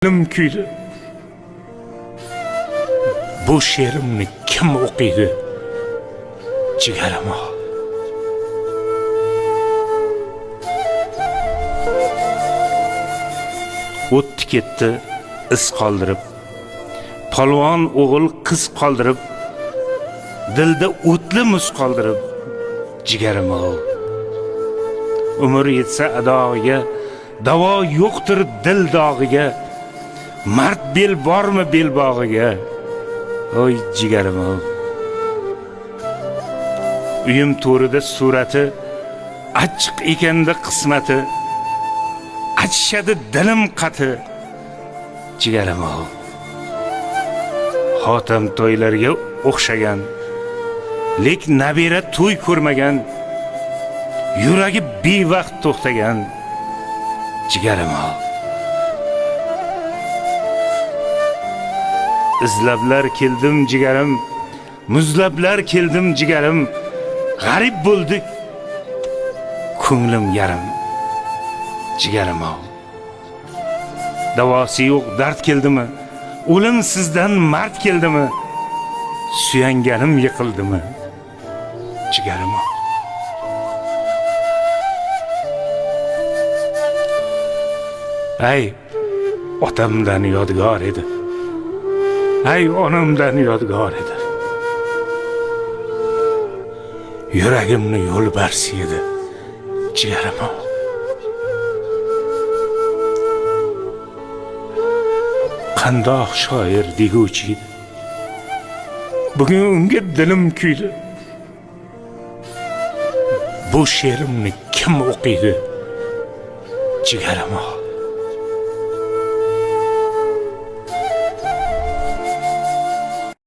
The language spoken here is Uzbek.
Dilim kuydi. Bu she'rimni kim o'qiydi? Jigarim oh. O'tdi ketdi iz qoldirib. Polvon o'g'il qiz qoldirib, dilda o'tli muz qoldirib, jigarim oh. Umr yetsa adog'iga, davo yo'qdir dil dog'iga. Mard bel bormi belbog'iga? Oy jigarim oh. Uyim to'rida surati, achchiq ekanda qismati. Achishadi dilim qati, jigarim oh. Xotam to'ylarga o'xshagan, lek nabira to'y ko'rmagan, yuragi bevaqt to'xtagan, jigarim oh. Izlablar keldim jigarim, muzlablar keldim jigarim, g'arib bo'ldi ko'nglim yarim, jigarim oh. Davosi yo'q dard keldimi? O'lim sizdan mard keldimi? Suyanganim yiqildimi? Jigarim oh. Ay otamdan yodgor edi. Ay onamdan yodgor edi. Yuragimni yo'lbars yedi, jigarim oh. Qandoq shoir deguvchi edi. Bugun unga dilim kuydi. Bu she'rimni kim o'qiydi? Jigarim oh.